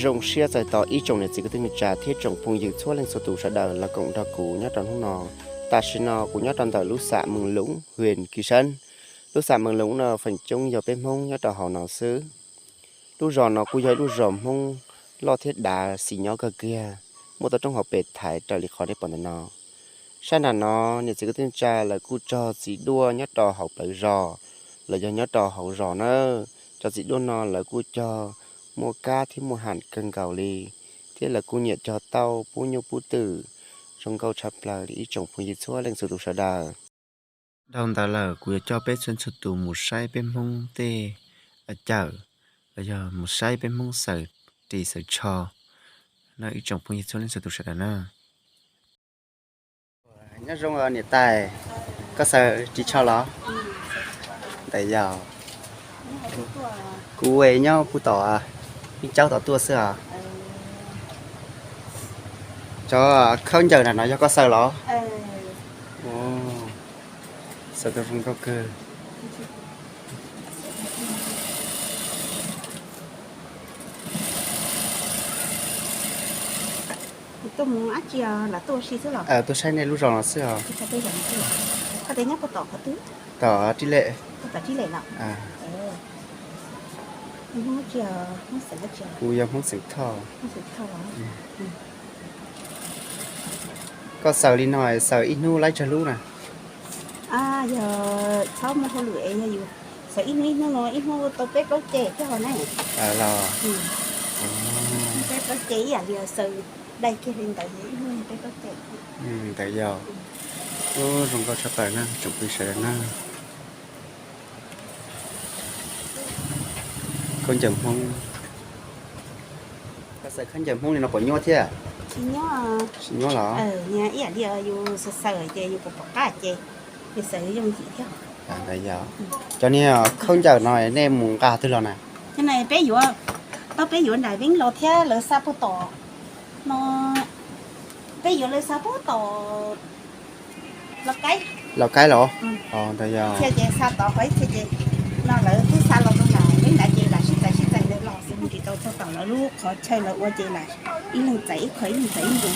Zoo siab txais tos ib tsoom niam txiv kwv tij neej tsa thiab tsoom phooj ywg txhua leej txhua tus sawv daws los koom nrog kuv nyob rau hnub no. Tam sim no kuv nyob rau ntawm lub xas Meej Loob, hwj Kis Sab. Lub xas Meej Loob no feem coob yog peb Hmoob nyob rau hauv no xwb. Lub zos no kuj yog ib lub zos Hmoob loj thiab dav xis nyob kawg kiag, muaj toj roob hauv pes thaiv raws li qhov nej pom ntawm no. Sab nram no niam txiv kwv tij neej tsa lawv kuj cog txiv duaj nyob rau hauv plawv zos los yog nyob rau hauv zos na. Cov txiv duaj no lawv kuj cog muaj kab thiab muaj ham kawg nkaus li, thiab lawv kuj nyiam cog tauj pub nyuj pub twm zoo nkauj tshaj plaws li ib tsoom phooj ywg txhua leej txhua tus sawv daws. Dhau ntawd lawm kuv yuav coj peb txhua txhua tus mus saib peb Hmoob tej cawm los yog mus saib peb Hmoob xaws ris xaws tsho no ib tsoom phooj ywg txhua leej txhua tus sawv daws na. Nyob zoo niam tais, koj xaws ris tsho los? Ntawd yog kuv nyob puag tom Vij Caub tom tuaj xwb os. Cov khaub ncaws nram no yog koj xaws los? Xaws tau zoo nkauj kawg. Tuaj saib nej lub zos no xwb os. Tom Rib Lej. Kuv yog Hmoob xeem Thoj. Koj xaws li no xaws ib hnub laib tsawg lub na? Yog txhob muaj hauj lwm es yog yus xaws ib hnub ib hnub no ib hnub tau peb plaub ceg thiab hos ne. Los peb plaub ceg ib yam li xaws dai kiag li ntawd ib hnub peb plaub ceg. Ntawd yog, zoo nkauj tshaj plaws na tsoom phooj ywg sawv daws na. Khaub ncaws Hmoob. Koj xaws khaub ncaws Hmoob li no puas nyuaj thiab? Tsis nyuaj los? Ib yam li yus xaws xaws ces yus puas pom qab ces yus xaws yooj yim thiab. Ntawd yog, cov niag khaub ncaws no nej mus nqa twg los na? Cov no peb yuav, tau peb yuav nram Veeb los thiab lawv xa puag tom no, peb yuav lawv xa puag tom Lauj Kaib. Lauj Kaib los? Ntawd yog. Txhia ces xa tod qhov ib txhia ces no lawv twb xa los rau nram Veeb nrad ces lam sib txais sib txais ntawd los xwb mus tsis tau txog tom lawv lub qhov chaw lawv ua ces lam ib leeg txais ib qho ib leeg txais ib ntus.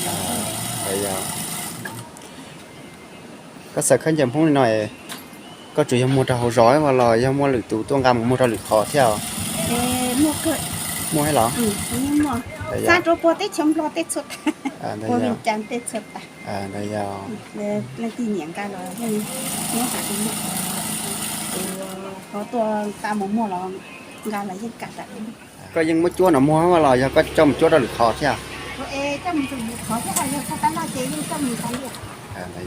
Ntawd yog. Koj xaws khaub ncaws Hmoob li no, koj tsuas yog muag rau hauv zos los yog muaj lwm tus tuaj nqa mus muag rau lwm qhov thiab? Muaj thiab los? Xa rau puag teb chaws Nplog tej txhua tag, puag Vias Cas tej txhua tag. Ntawd yog. Leej twg nyiam nqa los yeej muab tas li, tus ho tuaj nqa mus muag los nqa los yeej kam tas li. Koj yeej muab cuab no muag los yog koj coj mus cuab rau lwm qhov thiab? Coj mus rau lwm qhov thiab, yog txog tab laj ces yeej coj mus tas li.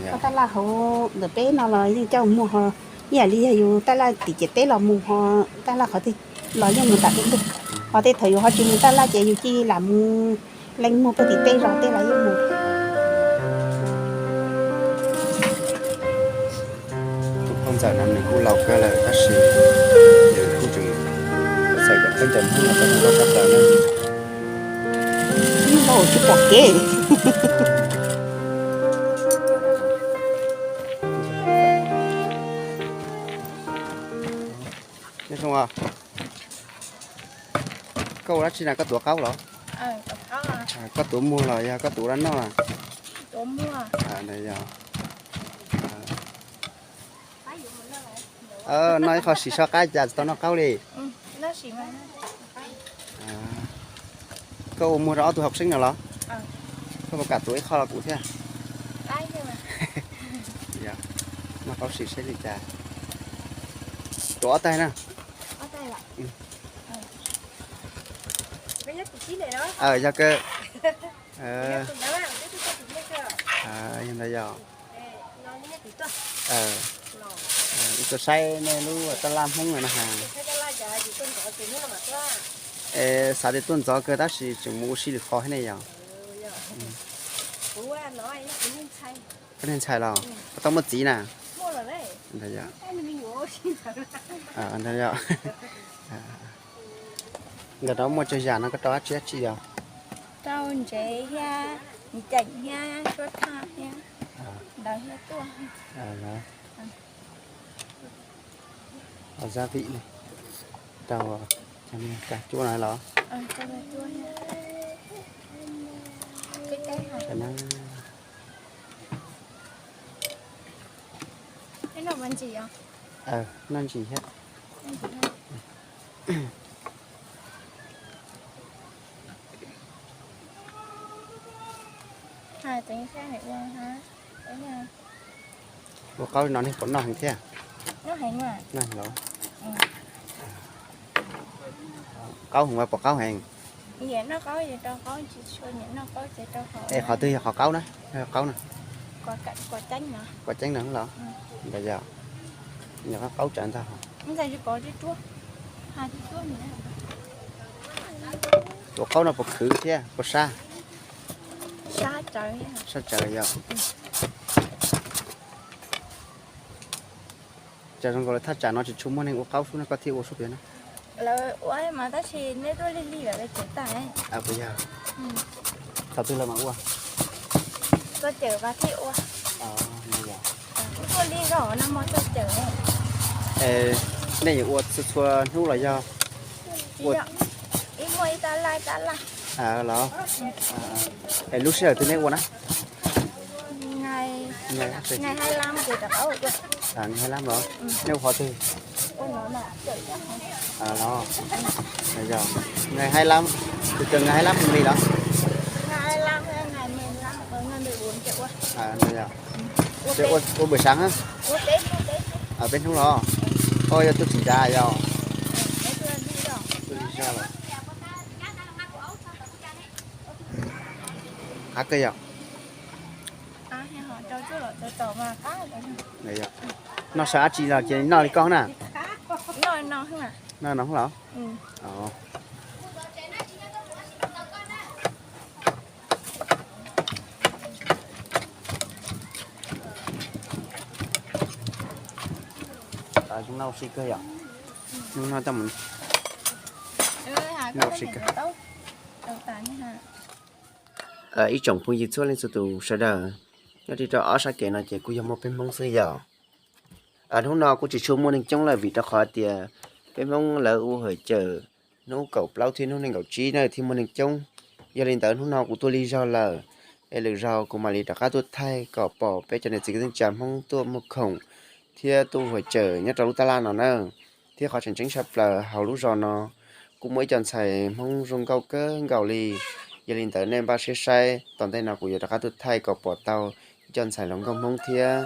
Txog tab laj hauv ntawm peb no los yeej coj mus muag ho, ib yam li yog yus tab laj tim ciam teb los mus ho, tab laj qhov twg los yeej mus tas li. Ho tej thaum yus ho tsis mus tab laj ces yus cia li lam mus leej muag puag tim tej zos tej los yeej mus. Tus phooj ywg no nws kuj laus kawg lawm tab sis nws kuj tseem xaws cov khaub ncaws Hmoob no tau zoo nkauj tshaj plaws na. Laus tsis pom kev. Nyob zoo, koj ua dab tsi na, koj tuav qaub los? Koj tuav muag los yog koj tuav dab noj? Noj ib qho sim soj qab cas tsis tau noj qaub li. Koj ua muag rau ob tug hauv seeb no los? Koj puas kam tuav ib qho los kuv thiab? Noj qaub sim seb li cas. Tuav ob taig na. Yog kawg. Yog ntawd yog. Wb tuaj saib nej lub tab laj Hmoob no na has. Es xav tias tuaj ntxov kawg tab sis tseem mus ua si lwm qhov thiab ne yog. Koj niag ntxhais los? Koj tau muaj txiv na? Ntawd yog. Ntawd yog. Ntawm no muaj tsawg yam no, koj rau dab tsi dab tsi yog? Rau ntsev thiab, mis ceem thiab, suab thaj thiab, ntawd thiab tuaj. Zab vim ne, rau cov niag kab cuab no los? Noj ntsis thiab. Ua qaub no nej puas noj heev thiab? Qaub heev mas puas qaub heev? Es qhov twg yog qhov qaub na? Qaub na. Kuv ceeb no los? Ntawd yog, yog qaub tsawv ntag. Ua qaub no puas khwv thiab puas sab? Sab tsawv yog. Cas zoo nkaus li thaj tsam no tsis tshua muaj neeg ua qaub sub no, koj thiaj ua sub piav na? Lawv ua mas tab sis neb tuaj lig lig lawm tsev tag. Puas yog? Thaum twg lawv mam ua? Txog cawm mas thiaj ua. Tuaj lig zog no mas txog cawm. Nej yuav ua txhua txhua hnub los yog? Ib muaj ib tab laj ib tab laj. Los, es lub sij hawm twg nej ua na? Ngày hai lăm. Ngày hai lăm los? Nej ua qhov twg? Los, ngày hai lăm, từ từ ngày hai lăm hung li los? Ua buổi sáng á? Peb hnub los? Oj, yog tuaj tsis ncav yog? Qab kawg yom. Noj sab dab tsi los ces noj li koj na. Noj no los? Zoo noj si kawg yom. Hnub no coj mus noj si kawg. Ib tsoom phooj ywg txhua leej txhua tus sawv daws, nyob rau ob sab kev no ces kuj yog muaj peb Hmoob xwb yom. Hnub no kuj tsis tshua muaj neeg coob lawm vim rau qhov tias peb Hmoob lawv ua hawm cawm hnub kaum plaub thiab hnub nees nkaum tsib na thiaj muaj neeg coob. Yog li ntawd hnub no kuv tuaj lig zog lawm, es lwm zaus kuv mam li rov qab tuaj thaij kom pom peb cov niam txiv kwv tij neej tsa Hmoob tuaj muag khoom thiab tuaj ua hawm cawm nyob rau lub tab laj no na. Thiab qhov tseem ceeb tshaj plaws hauv lub zos no kuj muaj ib co ntxhais Hmoob zoo nkauj kawg nkaus li. Yog li ntawd nej npaj siab saib, tom ntej no kuv yuav rov qab tuaj thaij kom pom tau ib co ntxhais hluas nkauj Hmoob thiab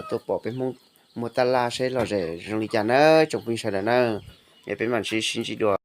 tuaj pom peb Hmoob muag tab laj seb lom zem zoo li cas na tsoom phooj ywg sawv daws na. Es peb mam sib sib ntsib dua.